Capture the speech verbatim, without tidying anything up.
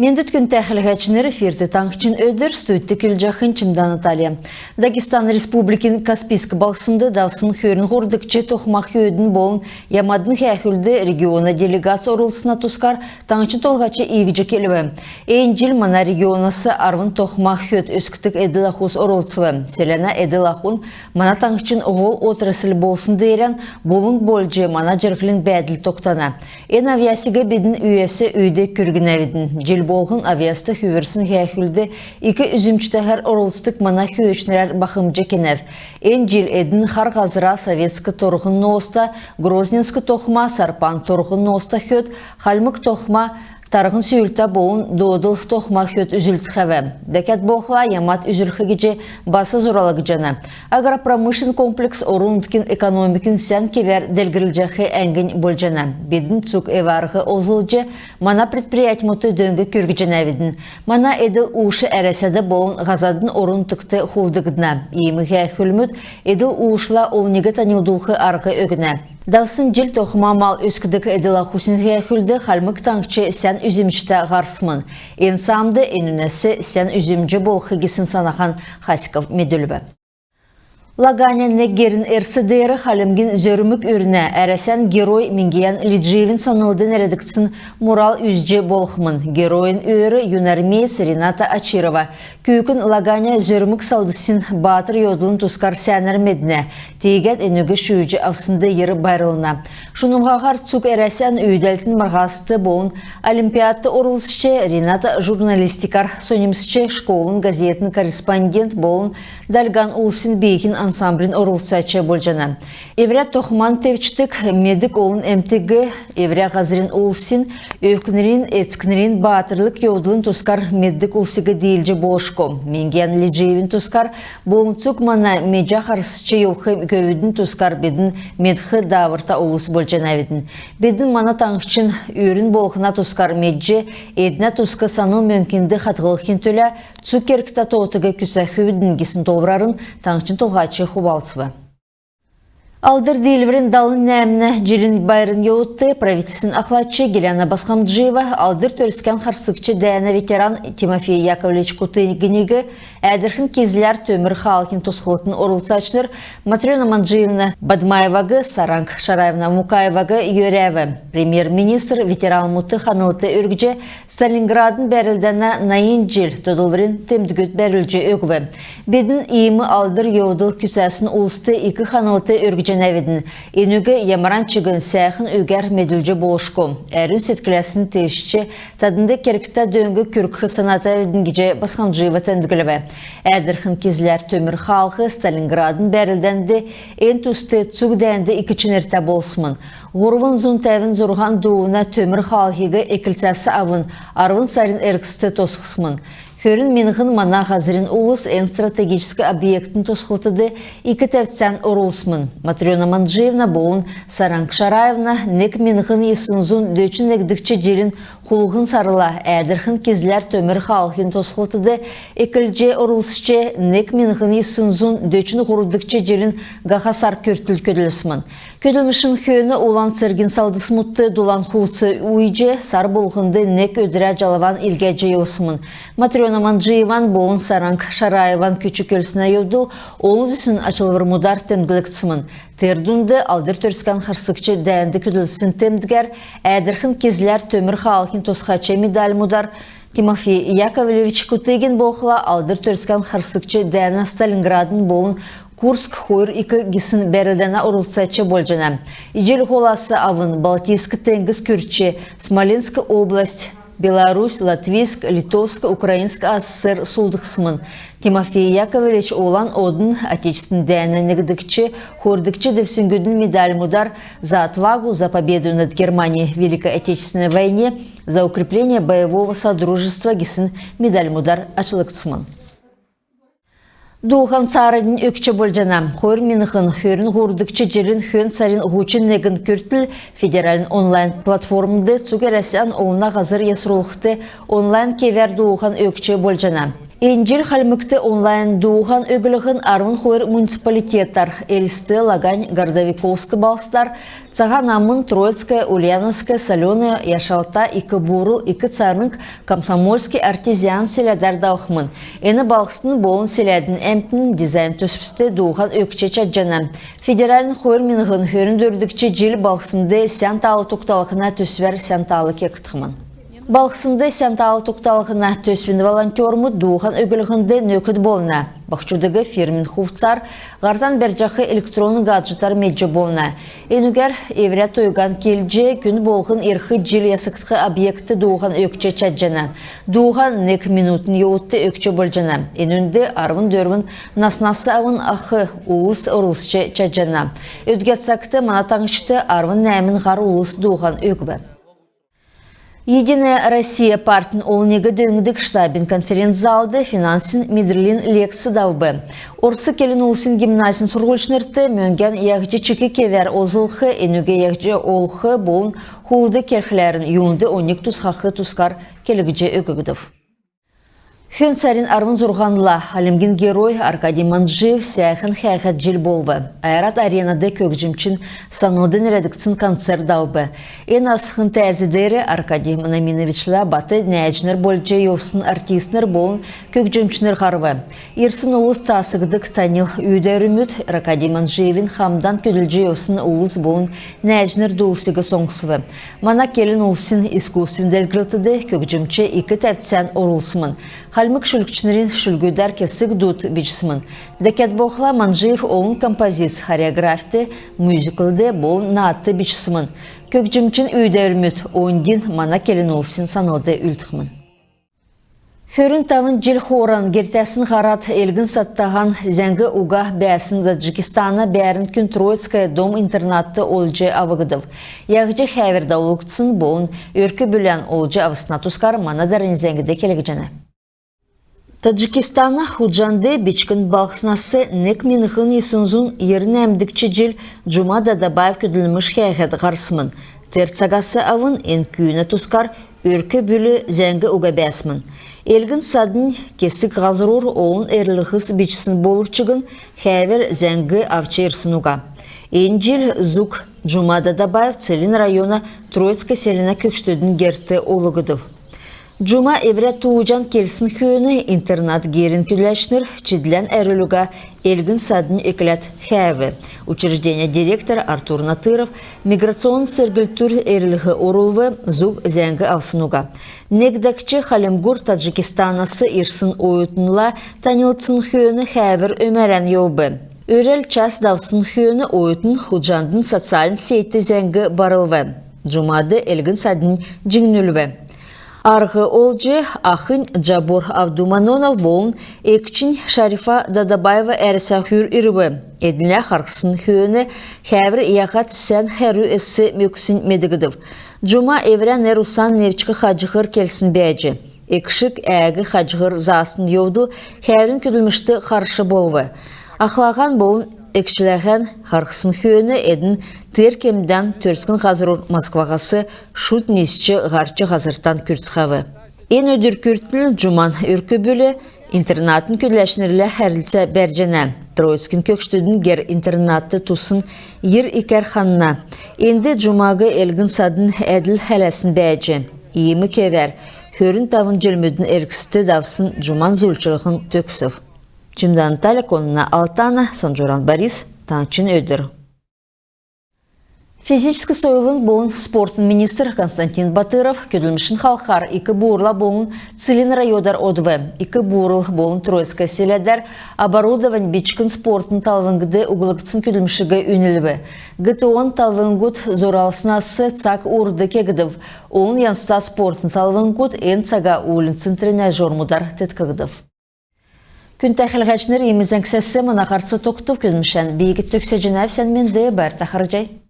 Мендвт, күндтә хәләһәчнр! Эфирт «Таңһчин өдр», студьд көдлҗәхнь Чимдә Наталья. Дагестан Республикин Каспийск балһснд давсн хөрн һурвдгч тохма хөөдин болн ямадын һәәхүлд региона делегац орлцсна тускар таңһчин Толһач иигҗ келв. Эн җил мана регионас арвн тохма хөөд өскдг эдл-ахус орлцв. Селәнә эдл-ахун мана таңһчин һол отрасль болсн деерән булң болҗ, мана җирһлин бәәдл тогтана. Эн авъясиг бидн үйәс үйд күргнәвидн. Җил болһн авъяст хүврсн һәәхүлд ик үзмҗтәһәр орлцдг мана хөөчнрәр бахмҗ кенәв. Эн җил эдн Хар Һазра, Советск торһн носта, Грозненск тохма, Сарпан торһн носта хөөд, Хальмг тохма, Тарһн Сүүлтә болн Доодл тохма хөөд үзүлцхәв. Дәкәд болхла ямад үзүлх гиҗ бас зуралгдҗана. Агропромышленн комплекс орн-нутгин экономикин сән кевәр делгрҗәх әңгнь болҗана. Бидн цуг эв-арһ олзлҗ, мана предприятьмудт дөң күргҗәнәвидн. Мана эдл-уш Әрәсәд болн һазадын орн-нутгт хулдгдна. Иим һәәхүлмүд эдл-ушла олниг таньлдулх арһ өгнә. Давсн җил тохма мал өскдг эдл-ахусин һәәхүлд Хальмг Таңһч сән үзмҗтә һарсмн. Эн саамд энүнәс сән үзмҗ болх гисн санаһан Хасиков медүлв. Лаганя нег герин эрс деер хальмгин зөрмг үрнә, Әрәсән Герой Мингиян Лиджиевин санлд нерәдгдсн мурал үзҗ болхмн. Геройин өөр юнармеец Рената Очирова. Күүкн Лаганя зөрмг салдсин баатр йовдлын тускар сәәнәр меднә. Тиигәд энүг шүүҗ авснд йир байрлна. Шунмһаһар цуг Әрәсән үүдәлтин марһаст болн олимпиадт орлцҗ, Рената журналистикар соньмсч, школын газетин корреспондент болн «Дальган» улсин бииһин ансамблин орлцач болҗана. Эврә тохман тевчдг, меддг олн әмтиг, эврә һазрин улсин, өвкнрин, эцкнрин баатрлг йовдлын тускар меддг улсиг диилҗ болшго. Мингиян Лиджиевин тускар болн цуг мана меҗә харсч йовх көвүдин тускар бидн медх дааврта улс болҗанавидн. Бидн мана таңһчин үрн болһна тускар медҗ, эднә туск санл мөңкинд хадһлхин төлә цуг кергтә тоотыг күцәхвидн гисн тоолврарн таңһчин Толһач хувалцв. Алдр Диилврин далн нәәмнә җилин байрин йовудт правительствин ахлач Гиляна Босхомджиева Алдр Төрскән харсгч дәәнә ветеран Тимофей Яковлевич Кутыгиниг, Әәдрхн — Кизляр төмр хаалһин тосхлтын орлцачнр Матрена Манджиевна Бадмаеваг, Саранг Шараевна Мукаеваг йөрәв. Премьер-министр ветеранмудт ханлт өргҗ, Сталинградын бәрлдәнә найн җил тодлврин темдгүд бәрүлҗ өгв. Бидн иим алдр йовдл күцәсн улст ик ханлт өргҗәнәвидн. Энүг ямаран чигн сәәхн үгәр медүлҗ болшго. Әрүн седкләсн тевчҗ, таднд кергтә дөң күргх санатавидн гиҗ Босхомджиева темдглв. Әәдрхн — Кизляр төмр хаалһ Сталинградын бәрлдәнд, эн туст цуг дәәнд ик чинртә болсмн. Һурвн зун тәвн зурһан дууна төмр хаалһиг эклцәс авн арвн сарин эргцд тосхсмн. Хөрн миңһн мана һазрин улс эн стратегическ объектин тосхлтд ик тәвцән орулсмн. Матрена Манджиевна болн Саранг Шараевна нег миңһн йисн зун дөчн негдгч җилин хулһн сарла Әәдрхн — Кизляр төмр хаалһин тосхлтд эклҗ орлцҗ, нег миңһн йисн зун дөчн һурвдгч җилин һаха сар күртл көдлсмн. Көдлмшин хөөн Улан цергин салдсмудт дулан хувц уйҗ, сар болһнд нег өдрә җалван илгәҗ йовсмн. Матрена Манджиеван болн Саранг Шараеван күч-көлснә йовдл олн зүсн ачлврмудар темдглгдсмн. Тер дунд Алдр Төрскән харсгч дәәнд көдлсн темдгәр, Әәдрхн — Кизляр төмр хаалһин тосхач медальмудар, Тимофей Яковлевич Кутыгин болхла Алдр Төрскән харсгч дәәнә Сталинградын болн Курск хойр ик гисн бәрлдәнә орлцач болҗана. Иҗл һолас авн Балтийск теңгс күрч, Смоленск область, Беларусь, Латвийск, Литовск, Украинск АССР сулдхсмн. Тимофей Яковлевич Улан Одн Отечественн дәәнә негдгч, хойрдгч девсңгүдин медальмудар «За отвагу», «За победу над Германией в Великой Отечественной войне», «За укрепление боевого содружества» гисн медальмудар ачлгдсмн. Дууһан цааранднь өгч болҗана. Хойр миңһн хөрн һурвдгч җилин хөн сарин һучн негн күртл федеральн онлайн-платформд цуг Әрәсән олна һазр ясрулхд онлайн кевәр дууһан өгч болҗана. Эн җил Хальмгт онлайн дууһан өглһн арвн хойр муниципалитетар: Элст, Лагань, Городовиковск балһсдар, Цаһан Амн, Троицкое, Ульяновское, Соленое, Яшалта, Ик Буурл, Ик Царң, Комсомольский, Артезиан селәдәр давхмн. Эн балһсдын болн селәдин әмтн дизайн төсвст дууһан өгч чадҗана. Федеральн хойр миңһн хөрн дөрвдгч җил балһснд сән таал тогталһна төсвәр сән таал кегдхмн. Балһснд сән таал тогталһна төсвин волонтермуд дууһан өглһнд нөкд болна. Баһчудыг фирмин хувцар, һартан бәрҗәх электронн гаджетар медҗ болна. Энүгәр эврә тойган келҗ, күн болһн ирх җил ясгдх объектд дууһан өгч чадҗана. Дууһан нег минутын йовудт өгч болҗана. Энүнд арвн дөрвн наснас авн ах улс орлцҗ чадҗана. Өдгә цагт мана таңһчд арвн нәәмн һар улс дууһан өгв. «Единая Россия» партин олниг дөңндг штабин конференц-залд финансин медрлин лекц давв. Орс келн улсин гимназин сурһульчнрт мөңгән яһҗ чик кевәр олзлх, энүг яһҗ олх болн хулд керхләрн, юнд оньг тусхах тускар келгдҗ өггдв. Хөн сарин арвн зурһанла Хальмгин Герой Аркадий Манджиев сәәхн хәәһәд җил болв. «Ойрат Аренад» көгҗмчин санлд нерәдгдсн концерт давв. Эн асхн тәәз деер Аркадий Наминовичла бат нәәҗнр болҗ йовсн артистнр болн көгҗмчнр һарв. Ирсн улс таасгддг таньл үүдәврмүд, Аркадий Манджиевин хамдан көдлҗ йовсн улс болн нәәҗнр дуулсиг соңсв. Мана келн улсин искусствин делгрлтд көгҗмч ик тәвцән орулсмн. Хальмг шүлгчнрин шүлгүдәр кесг дуд бичсмн. Дәкәд болхла Манджиев олн композиц хореографьд, мюзиклд болн наадт бичсмн. Көгҗмчин үүдәврмүд оньдин мана келн улсин санлд үлдхмн. Хөрн тавн җил хооран гертәсн һарад элгн-садтаһан зәңг уга бәәсн Таджикистана бәәрн күн Троицкое дом-интернатд олҗ авгдв. Яһҗ хәәвр давулгдсн болн өрк-бүлән олҗ авсна тускар мана дарани зәңгд келгдҗәнә. Таджикистана Худжанд бичкн балһснас нег миңһн йисн зун йирн нәәмдгч җил Джума Дадабаев көдлмш хәәһәд һарсмн. Тер цагас авн эн күүнә тускар өрк-бүл зәңг уга бәәсмн. Элгн-саднь кесг һазрур олн эрлһс бичсн болв чигн, хәәвр зәңг авч ирсн уга. Эн җил зуг Джума Дадабаев Целинн района Троицк селәнә көгшдүдин герт олгдв. Джума эврә тууҗан келсн хөөн интернат герин көдләчнр чидлән әрвллго элгн-саднь экләд хәәв. Учреждения директор Артур Натыров миграционн серглтүр эрлһ орулв, зуг зәңг авсн уга. Нег дәкҗ Хальмгур Таджикистанас ирсн оютнла таньлдсн хөөн хәәвр өмәрән йовв. Өрәл час давсн хөөн оютн Худжандын социальн сетьд зәңг барлв. Джумад элгн-саднь җиңнүлв. Арһ олҗ, ахнь Джабор Авдуманонов болн экчнь Шарифа Дадабаева Әрәсәһүр ирв. Эднлә харһсн хөөн хәәвр яһад сән хәрү эс мөкснь медгдв. Джума эврә нер-усан невчк хаҗһр келсн бәәҗ. Экшг әәг хаҗһр заасн йовдл хәәврин көдлмшт харш болв. Ахлаһан болн экчләһән харһсн хөөн эдн тер кемдән төрскн һазрур Москваһас шуд нисҗ һарч һазртан күрцхәв. Эн өдр күртл Джуман өрк-бүл интернатын көдләчнрлә хәрлцә бәрҗәнә. Троицкин көгшдүдин гер-интернатд тусн йир икәр ханна. Энд Джумаг элгн-садн әдл хәләсн бәәҗ. Иим кевәр хөрн тавн җилмүдин эргцд давсн Джуман зуульчллһн төгсв. Чимдән Наталья, Конна Алтана, Санҗуран Борис, Таңһчин өдр. Физическ сойлын болн спортын министр Константин Батыров көдлмшин халхар Ик Буурла болн Целинн районар одв. Ик Буурл болн Троицк селәдәр оборудовань бичкн спортын талвңд углгдсн көдлмшиг үнлв. ГТО-н талвңгуд зуралснас цаг урд кегдв. Олн янзта спортын талвңгуд эн цага уульнцин тренажермудар теткгдв. Күндтә хәләһәчнр, иим зәңгсәс мана һарц тогтв. Көдлмшән би төгсәҗәнәв. Сән менд, байрта харһий.